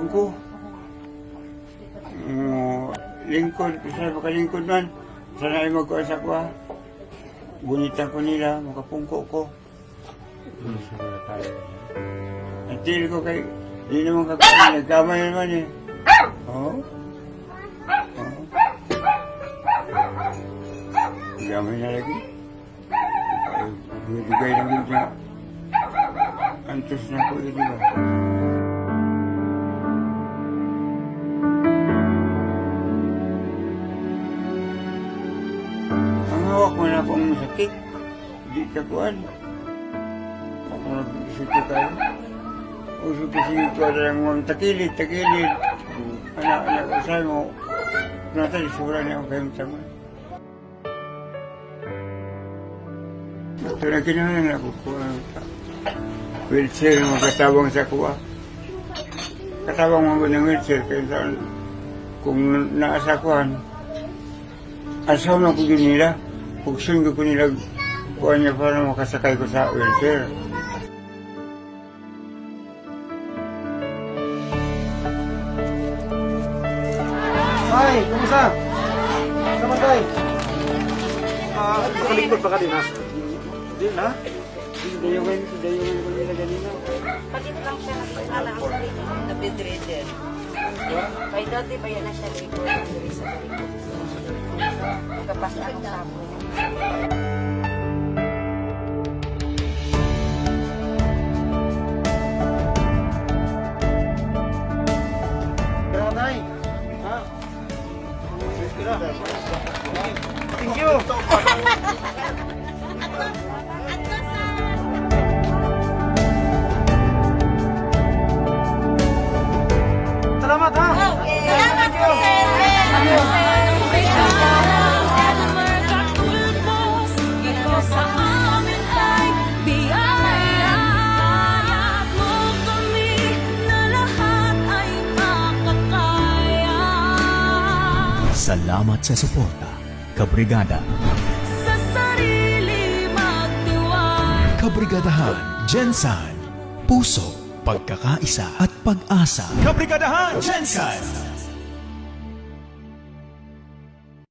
Bangko. Lingkod, sa makalingkod man. Sana ay magkuha sa kuha. Gunitan ko nila, makapungko ko. Siguro tayo. Ang tili ko kay, di naman kakain, nagkamay naman eh. Oo. Oo. Gamay na lagi. Ay, dugay lang yun siya. Antos na ko yun, di ba? Ang hawak mo na akong sakit. Di ka kuan. Ako nag-isip ko kayo. Uso ko sige ko lang mga takilid, takilid. Anak, anak, sabi mo, nata, isura niya ang kayong tama. Ito na kinahanglan ako ko. Wheelchair mo katabang sa kuha. Katabang mo ng wheelchair kaya saan kung naasa kuhan. Asaw na ko yun nila. Pugsun ko nila kuha niya para makasakay ko sa wheelchair. Tay, kumusta? Kumusta tay? Ah, nakalingkod pa ka din ha? Din ha? Dayungan ko nila ganina. Palit lang siya nag-ana ang sarili na bedridden. Kay dati ba yan na siya likod, diri sa likod. Kapas ang sabo. Kira tay. Ha? Kira. Thank you. Salamat ha. Salamat po, sir. Ito sa amin ay biyaya. Mo kami na lahat ay makakaya. Salamat sa suporta, Kabrigada. Sa sarili magtiwala. Kabrigadahan, Gensan. Puso, pagkakaisa at pag-asa. Kabrigadahan, Gensan!